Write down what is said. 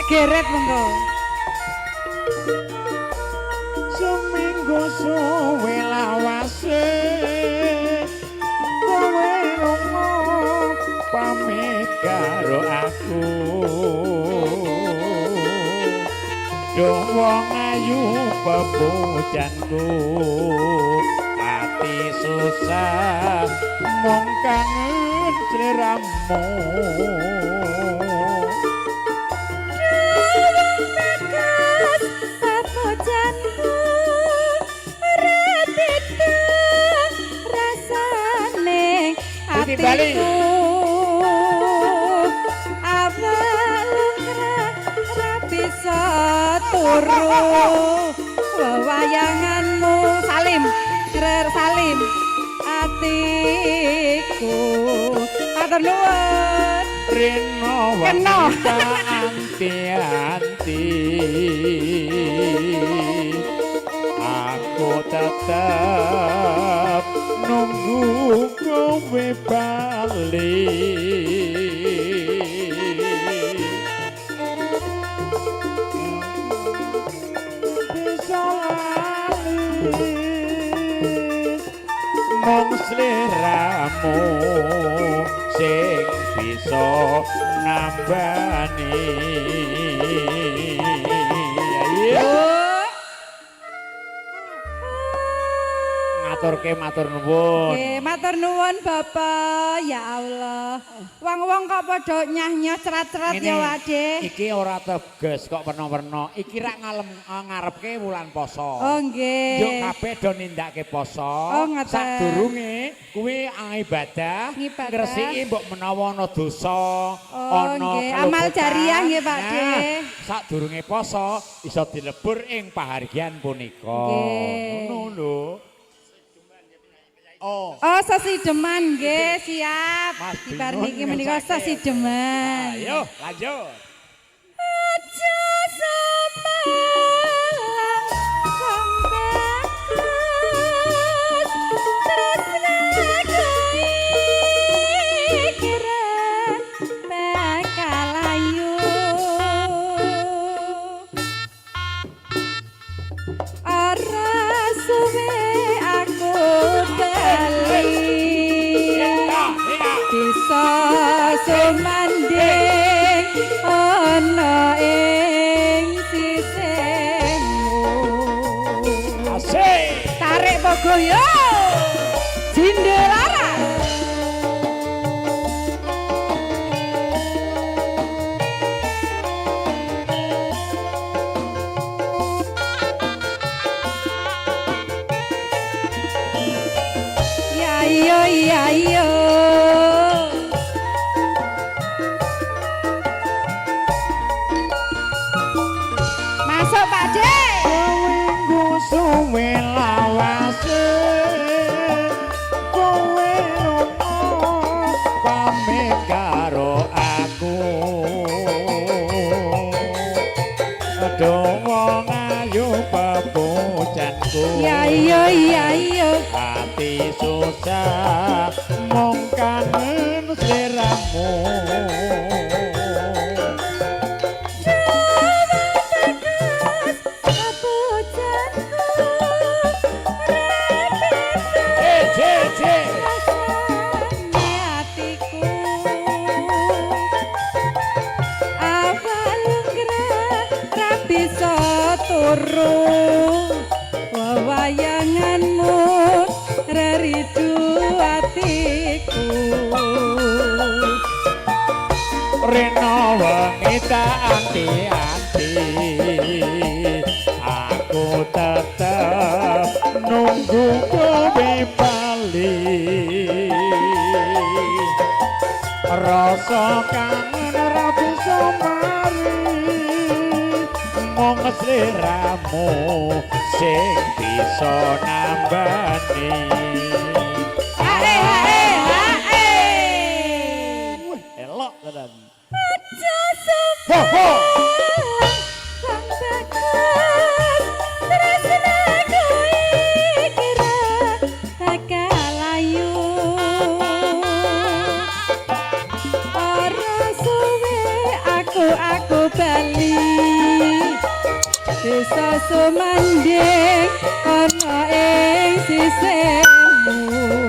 Geret monggo. Seminggu suwe lawase kowe lunga pamit karo aku. Duh wong ayu pepujanku, ati susah mung kangen sliramu. Bagas papujanku ora beda rasane atiku. Awak lumrah ra bisa turu wewayanganmu Salim Rer Salim atiku. Matur nuwun. Rino Kena. Anti-anti aku tetep nunggu kowe bali. Bisa lali mung sliramu sing bisa nambani. Ayo. Ngaturke matur nuwun. Nggih, matur nuwun Bapak. Ya Allah. Wong-wong kok padha nyah-nyoh cerat-cerat ya, Wak De. Iki ora teges kok werna-werna. Iki rak ngalem ngarepke wulan poso. Oh nggih. Yo kabeh do nindakake poso. Oh, ngoten. Sadurunge kuwi ibadah, Ngibadah. ngresiki mbok menawa ana dosa, Oh, ana nggih. Amal keluputan. jariah nggih, Pak De. Nah, sadurunge poso iso dilebur ing pahargyan punika. Nggih. Ngono lho. Oh. Oh, sesideman nggih, siap. Mas Dibar Binun niki menika ngersake. sesideman. Ayo, lanjut. Aja semalang kang bagus tresnaku iki ra bakal ayu. Ora suwe aku bali bisa sumanding ana ing sisihmu. Asik. Tarik pogo yo. Jindelara. Ya yo ya yo. Masuk Pak De. Seminggu suwe lawase kowe lunga pamit karo aku. Aduh wong ayu pepujanku. Ya yo ya yo. Ati susah mung kangen sliramu. Eh, je, je. Turu wewayanganmu reridu atiku. Rino wengi tak anti-anti aku tetep nunggu kowe bali. Rasa kangen ora bisa mari mung sliramu sing bisa nambani. Hae hae hae. Wih, elok tenan. Aja Ho ho. kang bagus tresnaku iki ra bakal ayu. Ora suwe aku bali. Desa Sumanding ana ing sisihmu.